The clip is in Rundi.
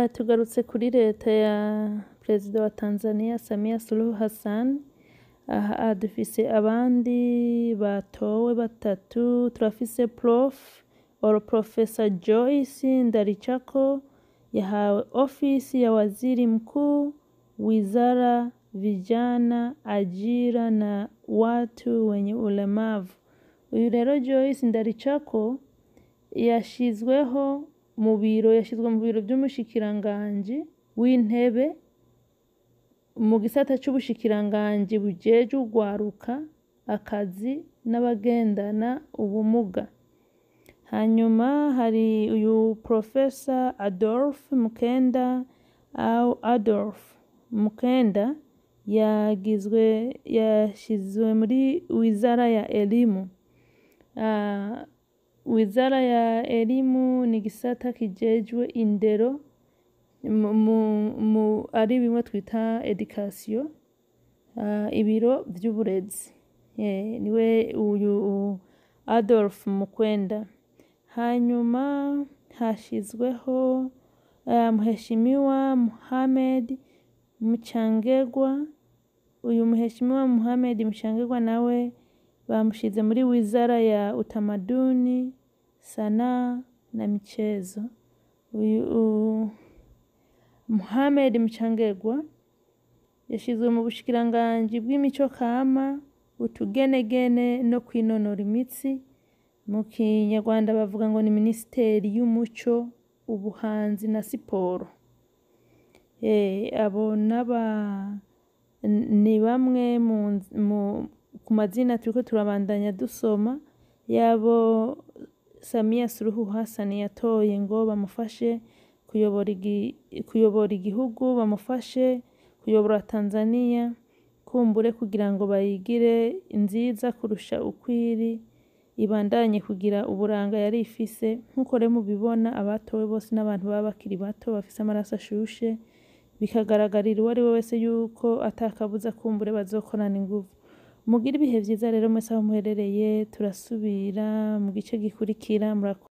Tugarutse kuri leta ya perezida wa Tanzania Samia Suluhu Hassan. Aha dufise abandi batowe batatu. Turafise Prof or Professor Joyce Ndalichako, yahawe ofisi ya waziri mkuu, wizara vijana, ajira na watu wenye ulemavu. Uyu rero Joyce Ndalichako yashizweho mu biro, yashizwe mu biro vy'umushikiranganji w'intebe mu gisata c'ubushikiranganji bujejwe urwaruka, akazi n'abagendana ubumuga. Hanyuma hari uyu Professor Adolf Mkenda au Adolf Mkenda, yagizwe, yashizwe muri wizara ya elimu. Wizara ya elimu ni igisata kijejwe indero ari bimwe twita education, ibiro vy'uburezi. Niwe uyu Adolf Mukwenda. Hanyuma hashizweho Mheshimiwa Mohamed Mchangegwa. Uyu Mheshimiwa Mohamed Mchangegwa nawe bamushize muri wizara ya utamaduni, sanaa na michezo. Uyu Mohamed Mchangegwa yashizwe mu bushikiranganji bw'imico kama, utugenegene no kwinonora imitsi. Mu Kinyarwanda bavuga ngo ni minisiteri y'umuco, ubuhanzi na siporo. Abo naba ni bamwe ku mazina turiko turabandanya dusoma yabo Samia Suluhu Hassan yatoye ngo bamufashe kuyobora igihugu, bamufashe kuyobora Tanzania, kumbure kugira ngo bayigire nziza kurusha uko iri, ibandanye kugira uburanga yari ifise. Nk'uko rero mubibona, abatowe bose n'abantu baba bakiri bato bafise amaraso ashushe, bikagaragarira uwo ari we wese yuko atakabuza kumbure bazokorana inguvu. Mugire ibihe vyiza rero mwese aho muherereye, turasubira mu gice gikurikira. Murakoze.